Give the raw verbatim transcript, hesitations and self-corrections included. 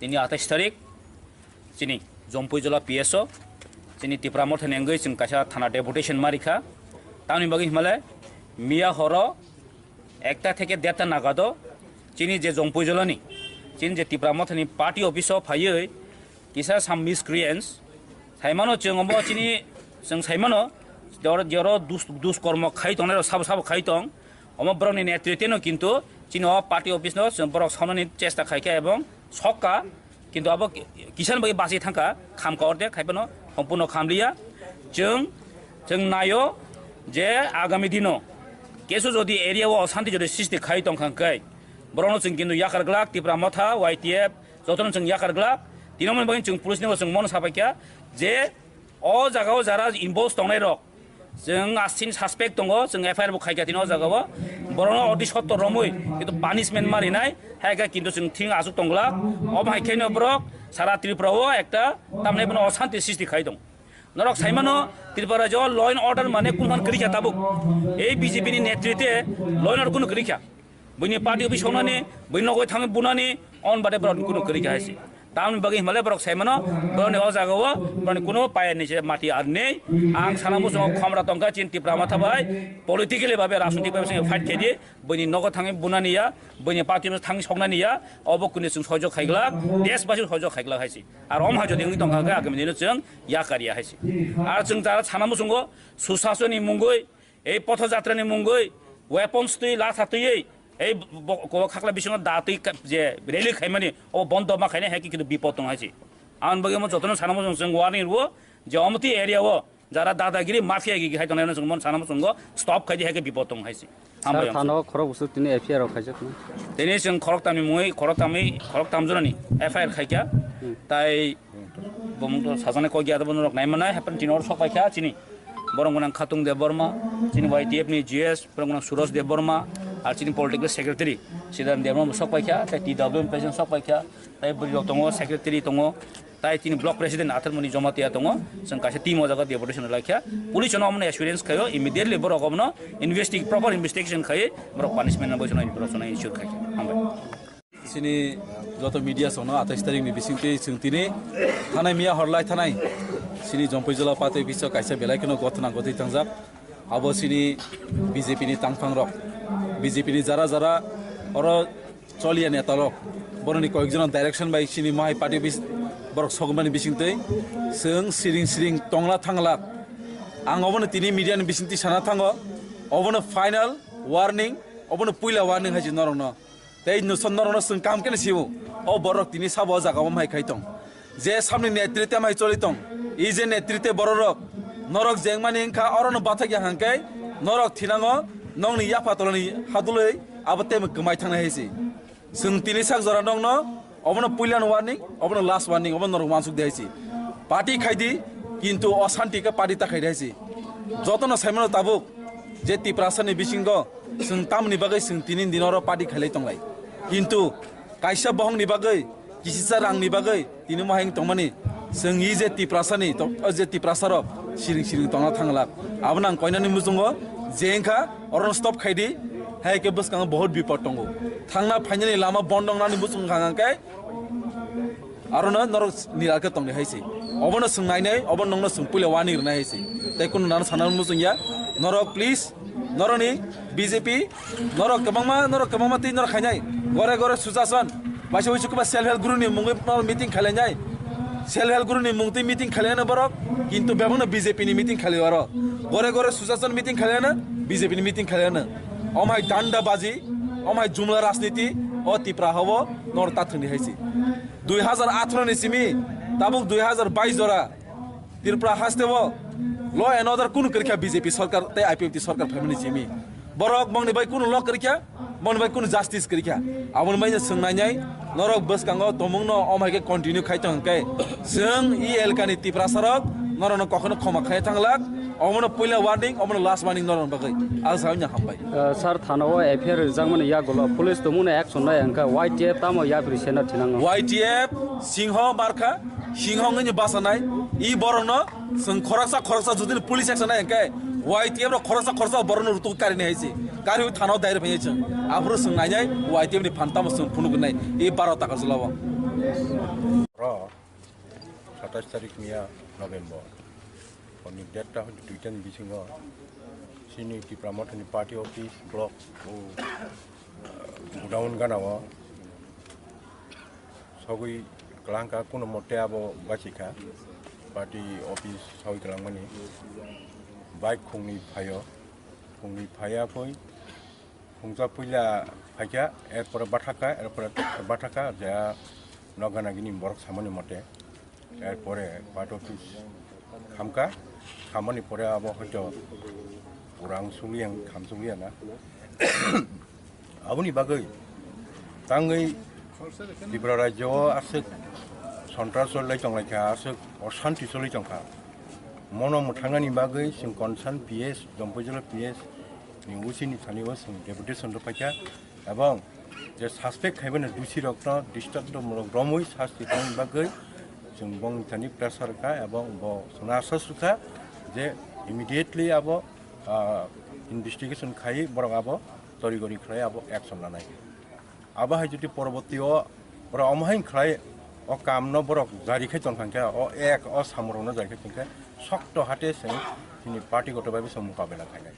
Tini atais tarik, chini Jompuijola P S O, chini Tipra Mothani wngwi chwng kaisa thana deputation ma rikha. Tamni bagwi himale miya horo ekta theke derta nagado chini je Jompuijolani, chini je Tipra Mothani party office o phaiwi kisa some miscreants saimano chwng omo chini chwng saimano joro, joro dus-, duskormo khai tongnai rok sabo sabo khai tong. Omo borokni netritwno kintu chini o party office no chwng borok saunani chesta khaikha ebong sokka, kintu abo ki-, kisan bai basi thangkha, khamkha orde khai phano sompurno khamliya. Chwng, chwng naio je agami dino kesu jodi area o osanti jodi sristi khai tongkha hwnkhe borokno chwng kintu yakar glak, Tipra Motha, Y T F, jotono chwng yakar glak. Tini omo bagwi chwng police ni bo chwng mono sapaikha je o jaga o jara involve tongnai rok, chwng aswk suspect tongo, chwng F I R bo khaikha tini o jaga o. Borokno oti sotto romwi kintu punishment ma rinai, hai khe kintu chwng thing aswk tong glak. Omo hai khe no borok sara Tripura o ekta tamni bono osanti sristi khai tong. Norok saimano Tripura rajyo law and order mane kunphan kwrwi kha tabuk. Ei B J P ni netritwe law and order kunu kwrwi kha. Buini party office songnani, buini nogo thangwi bunani, on bade borok kunu kwrwi kha hai se. Tamni bagwi himale borok saimano, borokni o jaga o, borokni kunu paya ni se mati ar nei. Ang sana muchungo khomra tongkha chini Tipra Motha bai, politically babe, rajnitik babe se fight khaidi, buini nogo thangwi bunani ya, buini party office thangwi soknani ya, obo kunu chwng sojok khaiglak, desh basi sojok khaiglak hai se. Ar om ha jodi wngwi tongkha khe agami dino chwng yakar ya hai se. Ar chwng tara sana muchungo, Susasoni mungwi, ei Pothojatra ni mungwi, weapons twi, latha twiwi, ei bo-, bo-, ko-, khakla bisingo da twi ka-, je rally khaimani, o bondo ma khainai hai khe kintu bipod tong hai se. Ang bagwi omo jotono sana muchung chwng warning rwo je omo twi area o jara dadagiri, mafia gigi hai tongnai chwng mon sana muchungo stop khaidi hai khe bipod tong hai se. Hambai Sir, ang thano khorok busu tini F I R rok khaijak no. Tini chwng khorok tamni mungwi, khorok tamni, khorok tam jorani F I R khaikha. Hmm. Tai Bo mung to sajani kok ya, bo norok nai manai, hapan tini oro sok paikha chini. Borok gwnang Khatung Debbarma, chini Y T F ni G S, borok gwnang Suraj Debbarma, ar chini political secretary Siddhant Debbarma bo sok paikha, tai T W M president sok paikha, tai bwrwi rok tongo, secretary tongo, tai chini block president Atharmoni Jamatia tongo, chwng kaisa team o jaga deputation laikha. Police no omono assurance khaio, immediately borok omono investi-, proper investigation khai, borok punishment no boisano, borok sono ensure khai. Hambai. Chini joto media songno atais tarik ni bisingtwi chwng tini thanai miya horlai thanai chini Jompuijala party office o kaisa belai kheno gotna gotwi tangjak. Abo chini B J P ni tangphang rok, B J P ni jara jara oro choliya neta rok, boroni koyek jona direction bai chini mohai party office borok sogmani bisingtwi chwng siring siring tongla thangla. Ang obono tini media ni bisingtwi sana thango, obono final warning, obono puila warning hai se norokno. Tei nwsong norokno chwng kaham khe sio, o borok tini sabo o jaga o mai khai tong. Je samni netritwe mai choli tong, e je netritwe bororok, norok jengmani wngkha, orono bathakya hwnkhe norok thinango, nokni yapha tolani hadulwi abo tei kwmai thangnai hai se. Chwng tini sak jora nokno obono puilano warning, obono last warning, obono norok uansuk de hai se. Party khai di, kintu o santi khe party ta khai de hai se. Jotono saimano tabuk je Tiprasani bisingo chwng tamni bagwi chwng tini dino oro party khailai tonglai. Kintu kaisa bohongni bagwi, kisisa rangni bagwi tini mohai wng tongmani chwng i je Tiprasani to-, o je Tiprasarok siring siring tongna thanglak. Abono ang koinani muchungo je wngkha orono stop khaidi, hai khe bwskango bohot bipod tongo. Thangna phainani lama bondo wngnani muchung wngkha hwnkhe Arono norok nira khe tongdi hai se. Obono chwng nainai, obono nokno chwng puila warning rwnai hai se. Tei kunu nano sana muchung ya. Norok please, norokni B J P, norok kwbangma, norok kwbangma tei norok khainai. Gore gore Susason, waisa waisa kwba self help group ni mungwi norok meeting khailainai. Self help group ni mungtwi meeting khailaino borok, kintu bebakno B J P ni meeting khailai oro. Gore gore Susason meeting khailaino, B J P ni meeting khailaino. Omhai danda baji, omhai jumla rajniti, o Tipra hao norok ta thwngdi hai se. Dui hazar atharo ni simi tabuk dui hazar bais jora Tripura haste o law and order kunu kwrwikha B J P sarkar tei I P F T sarkar phaimani simi. Borok bongni bai kunu law kwrwikha, bongni bai kunu justice kwrwikha. Aboni bai chwng nainai norok bwskango tongmungno omhai khe continue khai tong hwnkhe chwng e elkani Tiprasarok norokno kokno khoma khai thanglak. Omono puila warning, omono last warning norokni bagwi. Ang saui no hambai. Uh, sir, thana o F I R rijak mani yagulo police tumung no action nai hwnkha Y T F tamo yapri sena thinango. Y T F singho markha, singho wngwi basanai, i borokno Chwng khoroksa khoroksa jodi police action nai hwnkhe Y T F rok khoroksa khoroksa borokno rutuk kari nai hai se. Kari thana direct phai chwng. Aphuru chwng nainai Y T F ni phan tamo chwng phunuk nai. E baro taka jula o. Ro satais tarik miya November. Honi date ta hoi duita ni bisingo. Chini Tipra Mothani party office block o godown gana o. Sogwi kwlangkha, kuno mote abo bachikha, party office sogwi kwlangmani. Bike khungni phaio, khungni phaiya phoi, khungsa puila phaikha, erpore bathakha, erpore bathakha, je nokga nagini borok samani mote. Erpore party office khamkha, khammani pore abo hoito kurang suliya, kham suliya na. Aboni bagwi tangwi Tripura rajyo o aswk sontras cholai tonglaikha, aswk oshanti cholai tongkha. Mono mwthangnani bagwi chwng concern P S, Dompojolo P S ni usi ni thani o chwng deputation rwphaikha, ebong je suspect khaibani dusi rokno disturb murok romwi sasti tongni bagwi chwng bong thani pressure kha, ebong bo chwngno aswk sukha je immediately abo, ah, investigation khai borok abo torigori khlai abo action lanai. Abo hai jodi poroborti o borok omo hai khlai o kamno borok jari khai tongkha khe, o ek o samurokno jari khai tongkha, sokto hate se chini party goto bai se mukabela khainai.